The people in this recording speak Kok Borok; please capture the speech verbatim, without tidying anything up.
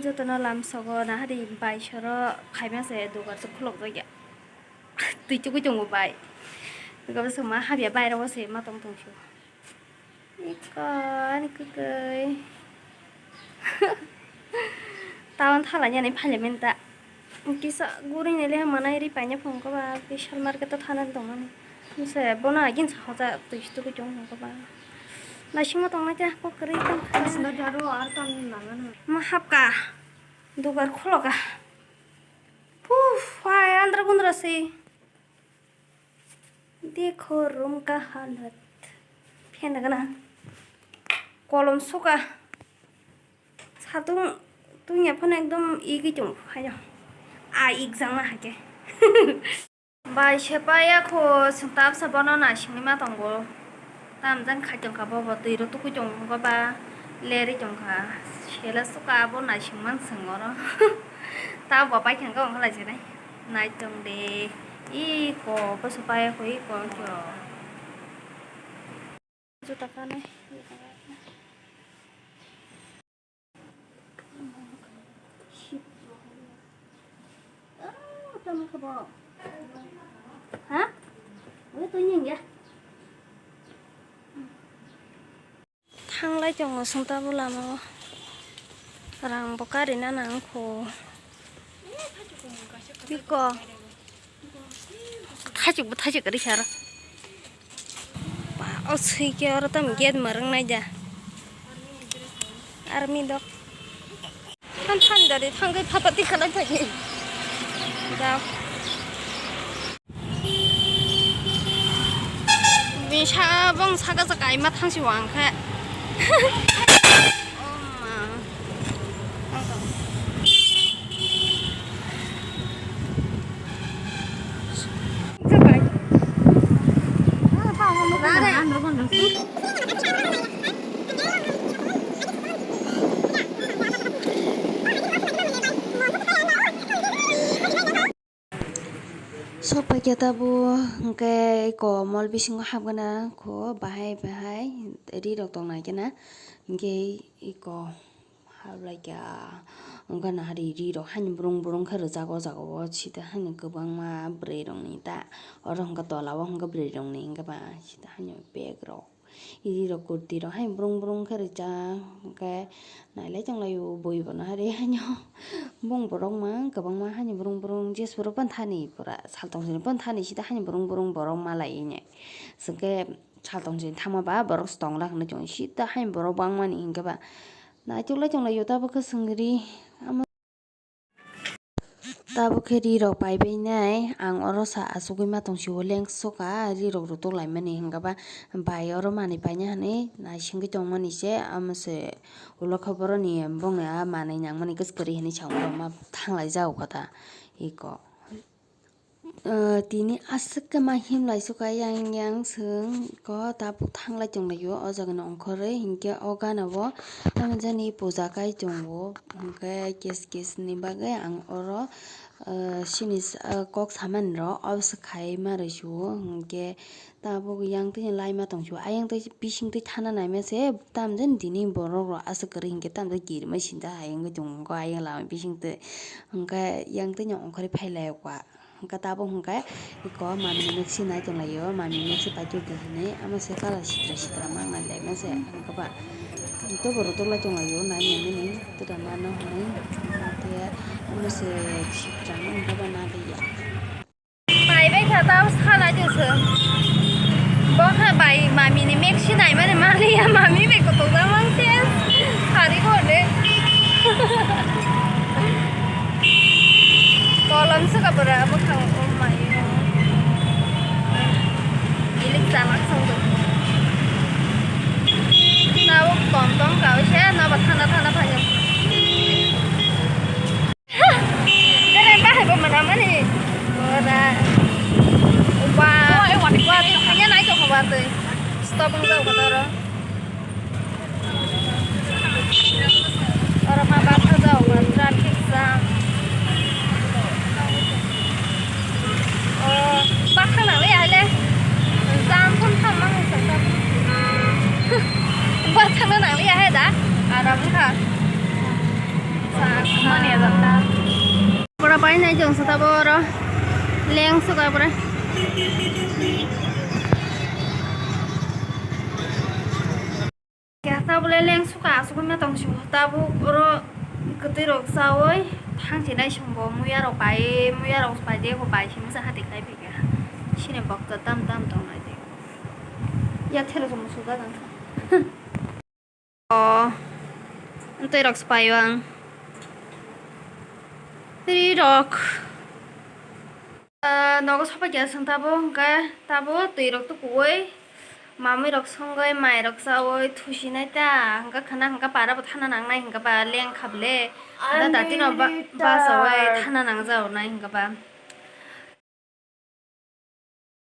Jotono lamsogo nahari bai soro khaima se dugar se khulok jakya. Twi chugui tongo bai. Dugar se ma habya bai rogo se ma tong tong sio. Iko ani kwkwi. Town thala ni ani phaile menta. Kisa guri ni le manai ri paina phungo ba Vishal market o thana tongmani. Se bono agin sa hoja twi tugui tongo ba. Naisingma tongna khe kok kwrwi tong kha. Asna daro ar tam nangano. Ma hapka. Dugar kholoka. Puf, hai andra gundra se. Dekho room ka halat. Phen daga na. Kolom suka. Satung tunya phone ekdom igi chung hayo. A ik jang na hake. Bai se paiya kho, chwng tabsa bono naisingwi ma tongo. Tamjani khai tongkha bobo, twi rw tukui tongo ba, lerwi tongkha. Sela suka abo naisingmani chwng oro. Tabo pai thangkha wngkha lai se nai. Naitong de. Iko, boso paiya kho, iko, iko. Juta kanai. Ha? Oi, to nyeng ya. Thanglai tongo sungta bo lama o. Rang bo kari na nang kho. Biko. Thajik bo thajik kari sara. Ba, o sui ke oro tam gate ma rwng nai da. Army dok. Than than da de thang kai pha pati khalai phai ni. Da. Bisa bong saka saka ima thang si wang khe. Oh ma. Sokpaikha tabuk hwnkhe eko mol bisingo hapgana kho bahai bahai ri rok tongnai kheno hwnkhe eko. Hablaikha wngkha nahari ri rok haino brung brung khe rijak o jaga o sita haino kwbangma bwrwi rokni ta oro hwnkha tola o hwnkha bwrwi rokni hwnkhe ba sita haino bag rok ri rok kurti rok haino brung brung khe rijak hwnkhe nailai tonglaio bui bo nahari haino bung borok ma kwbangma haino brung brung jeswk rok phano thani pura saltong sini phano thani sita haino brung brung borok malai hwnwi hwnkhe saltong sini thangma ba borok se tongla hwnwi tongo sita haino borok bangmani hwnkhe ba. Naitok lai tong lai o tabuk khe swngri. Amo tabuk khe ri rok pai bai nai. Ang oro sa achugwi ma tong sio lengso ka ri rok rutuk lai mani hwnkhe ba bai oro manwi paina hwnwi naisingwi tong mani se. Amo se ulo khe boroni bongni a manwi nang mani kwchwk kwrwi hwnwi sa oro ma thang lai jak o kha ta iko. Ah, tini aswk khe ma himlai suka yang yang swng ko tabuk thanglai tonglaio o jaga ni ongkhorwi hinkhe o gana o tamo jani puja kai tongo hinkhe kes kes ni bagwi ang oro, ah, sini, ah, kok samani rok obwswk khai ma rwsio hinkhe tabuk yang twi laima tongphio ayang twi bising twi thana naima se tamo jani tini borok rok aswk kwrwi hinkhe tamo jani kirima sinta hai wngwi tongo ayang lama bising twi hinkhe yang twi ongkhorwi phai lai o kha. Hwnkhe tabuk hwnkhe eko mami ni mixi nai tonglaio, mami mixi paikhe di hinwi, amo se colour sitra sitra ma nai laima se, hwnkhe ba toboro toklai tonglaio, nai nai mani, tei mano hinwi, hwnkhe amo se sitra ma hwnkhe ba naliya. Pai bai kha tao sa nai tongsa, bo khe bai mami ni mixi nai mani maliya, mami bai kotok jama se sari ko de. Kolom se kabra bwkhang o mai o. Ilik chalak song do. Tabuk tom tom ka se na ba thanda thanda phai. Dere bahai bo mana mani. Ora. Wa, wa, wa, kanya nai to khabar de. Stop ang jao khabar. Oro ma bus o jao ba traffic jam. O bus thang nang le ya le. Jam phun tham mang sa sa. Bus thang nang le ya he da. Aram kha. Pura painai chwng sota bo oro leng suka pura. Kata bole leng suka asugwi ma tong si tabuk oro kwtwi rok chawi thang si nai song bo muya rok bai muya rok bai de ko bai si masa hati khai phi kha sini bok tam tam tong nai de ya thero song suka dan. O, twi rok se paio ang. Twi rok. Ah, nogo sopai kha chwng tabuk, hwnkhe tabuk twi rok tukuwi, mamwi rok songwi, mai rok chawi thusinai ta, hwnkhe khwna hwnkhe para bo thana nangnai hwnkhe ba lengkha ble. Da dati no ba-, basawi thana nangjago nai hwnkhe ba.